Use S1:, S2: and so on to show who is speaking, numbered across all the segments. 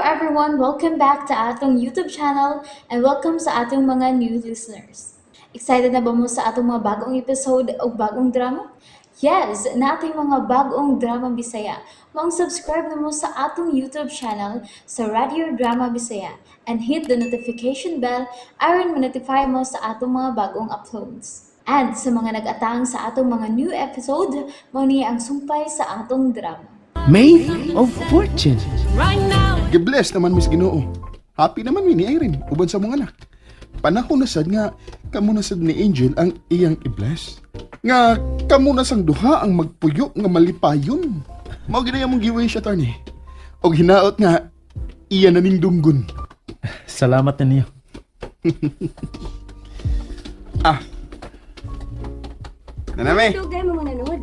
S1: Everyone! Welcome back to atong YouTube channel and welcome sa atong mga new listeners. Excited na ba mo sa atong mga bagong episode o bagong drama? Yes, naa tay mga bagong drama Bisaya. Maong subscribe na mo sa atong YouTube channel sa Radio Drama Bisaya and hit the notification bell aron ma-notify mo sa atong mga bagong uploads. And sa mga nag-atang sa atong mga new episode, mao ni ang sumpay sa atong drama.
S2: Maid of Fortune.
S3: Gibless naman, Miss Ginoo. Happy naman mi ni Irene uban sa mga anak. Panahon na sad nga kamo na sad ni Angel ang iyang i-bless. Nga kamo na sang duha ang magpuyo nga malipayon. Mao gid ang among giwish, attorney. Og hinaot nga iya na ning dunggon.
S4: Salamat na niyo.
S3: Ah. Naname.
S5: Dugay mo nanood.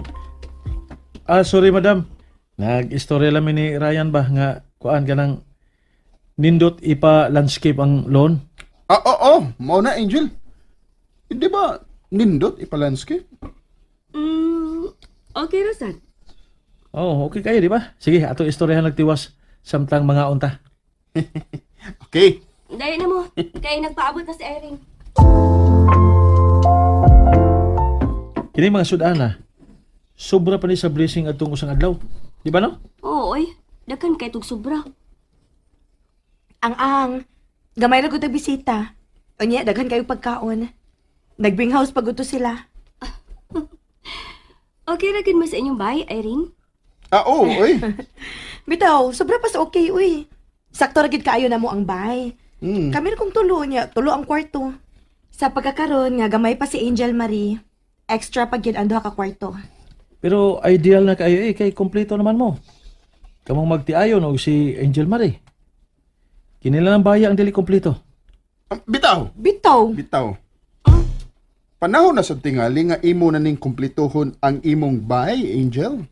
S4: Ah, sorry, madam. Nag-istorya lang mi ni Ryan ba nga kuan ka ng nindot ipa-landscape ang lawn.
S3: Ah, oo, mao na, Angel. Hindi ba nindot ipa-landscape?
S5: Okay ra sad.
S4: Oh, okay kayo, di ba? Sige, ato istoryahan nagtiwas samtang mga unta.
S3: Okay.
S5: Dali na mo. Kay nagpaabot na si Irene.
S4: Kini mga sudana, sobra pa ni sa blessing atong usang adlaw. Di ba no?
S5: Oo, oy. Daghan kay tug sobra.
S6: Ang ang, gamay ra gud ang bisita. Unya, daghan kayo pagkaon. Nag-bring house pag uto sila.
S5: Okay ra gid mo sa inyong bahay, Irene?
S3: Ah, oo, oy.
S6: Bitaw, sobra pa sa okay, uy. Sakto ra gid kaayo na mo ang bahay. Kami ra kong tulo niya, tulo ang kwarto. Sa pagkakaron nga gamay pa si Angel Marie, extra pag yun ang duha ka kwarto.
S4: Pero ideal na kayo eh, kay kompleto naman mo. Kamong magtiayon og si Angel Marie. Kinila lang baya ang dili kompleto.
S3: Ah, bitaw.
S6: Bitaw,
S3: Bitaw. Panahon na sa tingali nga imo na ning kumplituhon ang imong bahay, Angel.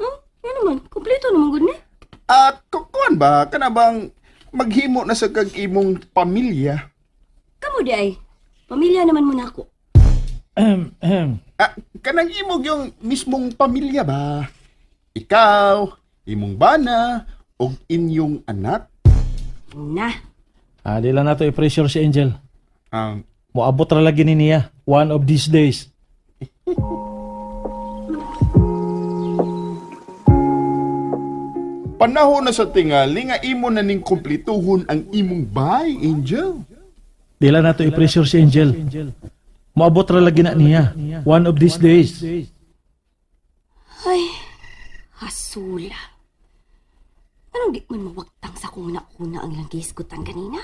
S5: Ano naman? Kompleto naman gud ni.
S3: At kukuan ba kana bang maghimo na sa kag imong pamilya?
S5: Kamo di ay. Pamilya naman mo nako.
S4: Ahem, ahem.
S3: Ah, kanang imong yung mismong pamilya ba? Ikaw, imong bana, og inyong anak.
S5: Na.
S4: Ah, di lang nato i-pressure si Angel.
S3: Ang
S4: Moabot ra lagi ni niya one of these days.
S3: Panahon na sa tingali nga imo na ning kumplituhon ang imong bahay, Angel.
S4: Di lang nato i-pressure si Angel. Moabot ra lagi na niya one of these days.
S5: Ay, hasula. Anong di man mawagtang sa kuna-kuna ang ilang gisgutan kanina?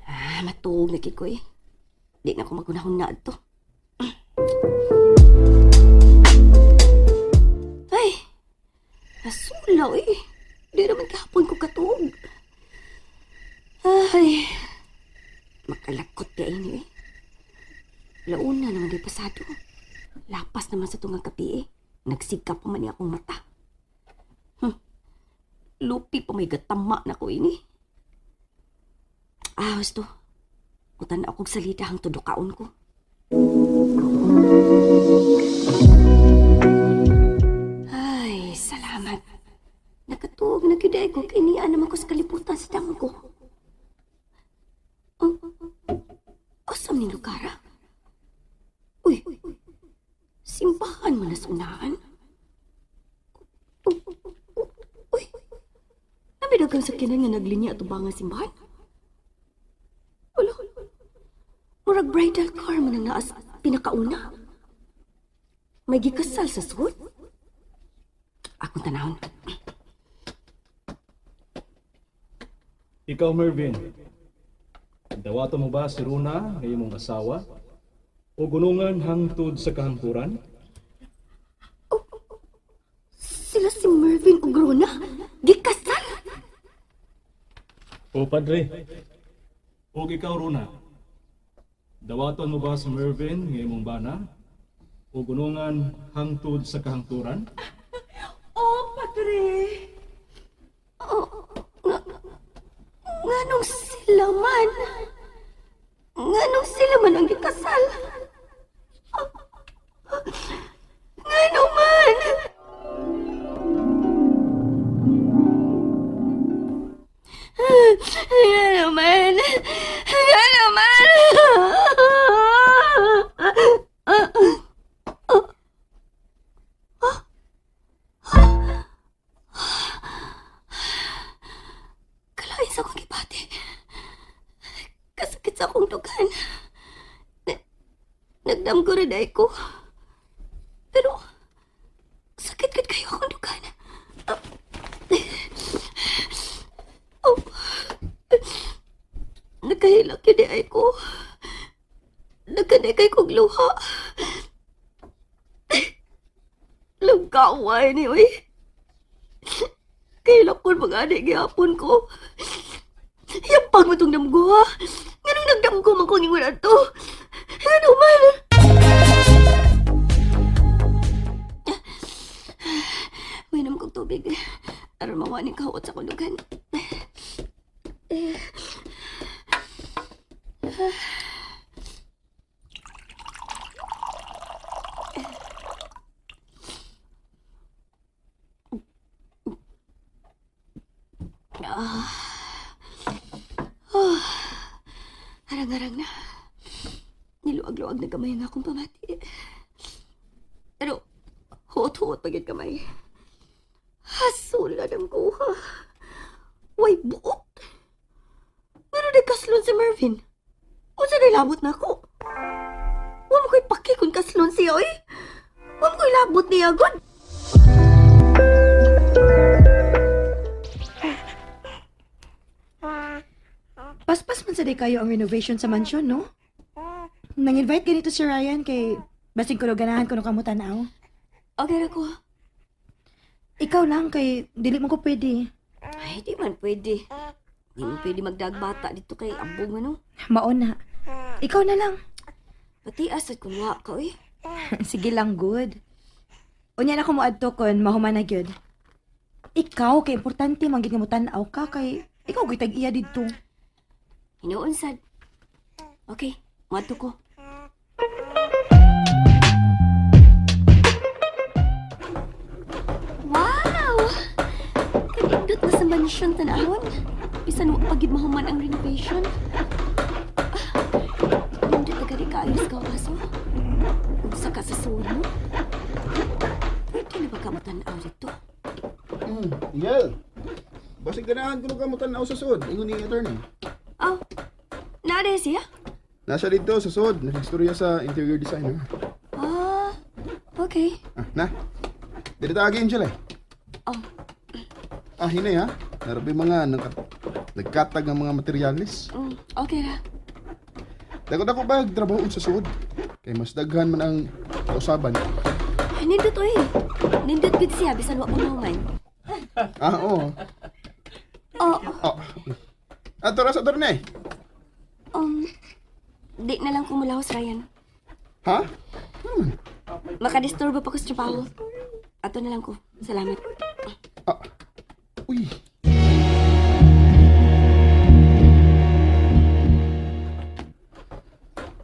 S5: Ah, matuog na kid ko eh. Di na ko magunahon na to. Ay, hasula eh. Di naman kahapon ko katuog. Ay, makalakot di ay ni eh. Launa naman di pasado. Lapas naman sa tungang kapi eh. Nagsigka pa man niya akong mata. Lupi pa may gatama na ko ini. Ah, gusto. Utan akong salita ang tudukaon ko. Ay, salamat. Nakatuog na gyud ay ko kay niya naman ko sa kalibutan sa dangko. Oh, asam ni Lugara? Uy, simbahan mo na sa unahan? Uy, nabidagang sa kinan nga naglinya at ubangan simbahan? Wala, murag bridal car man ang naas pinakauna. May gikasal sa sud? Akong tanahon.
S7: Ikaw, Mervin, dawato mo ba si Runa nga imong asawa? O gunungan hangtod sa kahangturan?
S5: Sila si Mervin ug Rona? Gikasal?
S7: O padre, o ikaw, Runa, dawaton mo ba si Mervin nga imong bana? O gunungan hangtod sa kahangturan?
S6: Oh, padre.
S5: Nganong sila man? Nganong sila man ang gikasal? Ngano man? Nga naman. Nga naman. Kalain sa akong gibati. Kasakit sa akong dugan. Nagdam ko rin ay ko. Pero, sakit gid kayo akong dugan. Ah. Oh. Nagkahilak yun ay ko. Nagkanay kay kong luha. Lugaway ni, uy. Kailak ko mga anak gihapon ko. Yampag mo itong damgo, ha? Ganun nagdamgo man kong ingon ato. Ano man? Uminom kong tubig. Aron mawaning kahuot sa kulugan. Ah. Arang-arang na. Niluag-luag na gamay ang akong pamati. Pero, huot-huot pa gyud gamay. Hasol na ng kuha. Way buot. Pero nagkaslon si Mervin. Unsa na labot na ako? Wa mo ko'y paki kung kaslon siya, oy. Wa mo ko'y labot niya, god.
S6: Paspas man sa day kayo ang renovation sa mansion, no? Nang-invite ganito si Ryan kay basig ko ganahan ko no kamo tanaw.
S5: Okay ra ko.
S6: Ikaw lang kay dili mo ko pwede.
S5: Ay, di man pwede. Di man pwede magdagbata dito kay abong ano.
S6: Maon na. Ikaw na lang.
S5: Pati asad kung wa ka, oy.
S6: Sige lang, good. Unya na ko moadto kon mahuman na gyud. Ikaw kay importante man gid nga mo tan-aw ka kay ikaw gyud tag-iya didto.
S5: Hinuon sad. Okay, moadto ko. Wow! Kanindot na sa mansyon tanahon. Bisan wa pa gid mahuman ang renovation. Ah, nindot na gani kaayos ka kaso. Unsa ka sa sulo? Pwede na ba ka mo dito?
S3: Angel, basig ganahan kuno ka mo tan-aw sa sud. Ingon ni attorney.
S5: Oh, naa siya?
S3: Nasa dito sa sud, nagstorya sa interior designer.
S5: Ah, okay.
S3: Ah, na. Dili ta agi Angel eh.
S5: Oh,
S3: Ah, hinay ha. Narabi mga nagkatag ng mga materyales.
S5: okay ra.
S3: Dako-dako ba trabaho sa sud? Kay mas daghan man ang kausaban.
S5: Nindot oy. Nindot gid siya bisan wa pa mahuman.
S3: Ah, oo.
S5: Oh,
S3: Oh. Ato ra sa attorney.
S5: di na lang kumulahos Ryan.
S3: Ha?
S5: Makadisturbo pa ko sa trabaho. Ato na lang ko. Salamat.
S3: Ah. Uy.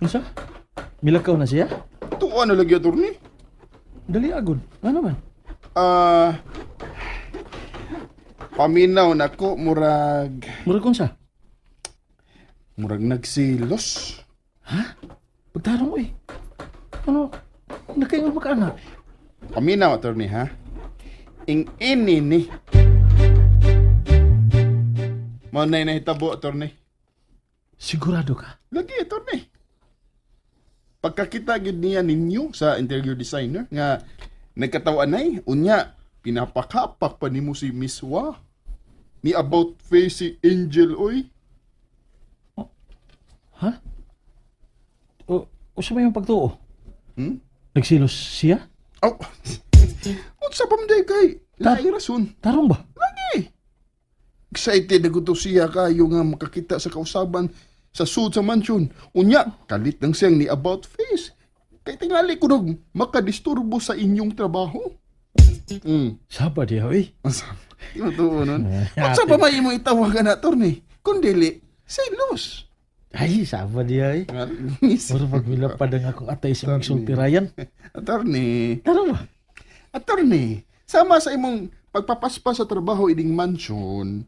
S4: Unsa? Milakaw na siya?
S3: Tuwa na lagi attorney.
S4: Dali agod. Ano man?
S3: Ah. Paminaw nako murag
S4: Murag unsa?
S3: murag nagsilos.
S4: Pagtarong oy. Ano? Nakaingon ba ka anak?
S3: Paminaw attorney ha. Ing ini ni. Mao na nahitabo attorney.
S4: Sigurado ka?
S3: Lagi attorney. Pagkakita gyud niya ninyo sa interior designer nga nagkataw-anay unya pinapakapak pa nimo si Miss Wa. Ni about face si Angel oy.
S4: Ha? O, usa may pagtuo?
S3: Hmm?
S4: Nagsilos siya?
S3: Oh. Unsa pa man day kay? Lahi rason.
S4: Tarong ba?
S3: Lagi. Excited na gusto siya kayo nga makakita sa kausaban sa sud sa mansion. Unya, kalit lang siyang ni about face. Kay tingali ko nag makadisturbo sa inyong trabaho.
S4: Saba diha oy.
S3: Unsa? Di mo tuo nun. Unsa pa may imong itawagan na, attorney? Kung dili, selos.
S4: Ay, saba diha eh. Mura pag milapad ang akong atay sa magsulti Ryan.
S3: Attorney,
S4: Tarong ba?
S3: attorney, sama sa imong pagpapaspa sa trabaho ining mansion,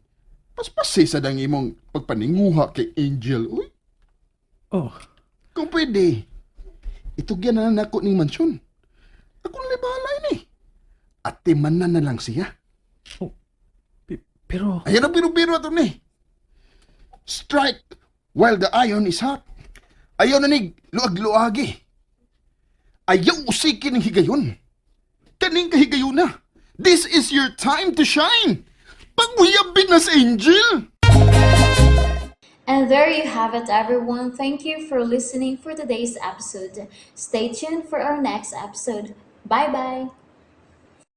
S3: Paspasi sa dang imong pagpaninguha kay Angel, uy.
S4: Oh,
S3: Kung pwede, itugyan na nako ning mansyon. Ako na bahala ni. Ate man na na lang siya.
S4: pero
S3: Ayan ang biro-biro ato ni. Strike while the iron is hot. Ayaw na ni luag-luagi. Ayaw usikin ng higayon. Kaning kahigayon na. This is your time to shine. Pagmuyabin na sa Angel.
S1: And there you have it, everyone. Thank you for listening for today's episode. Stay tuned for our next episode. Bye bye.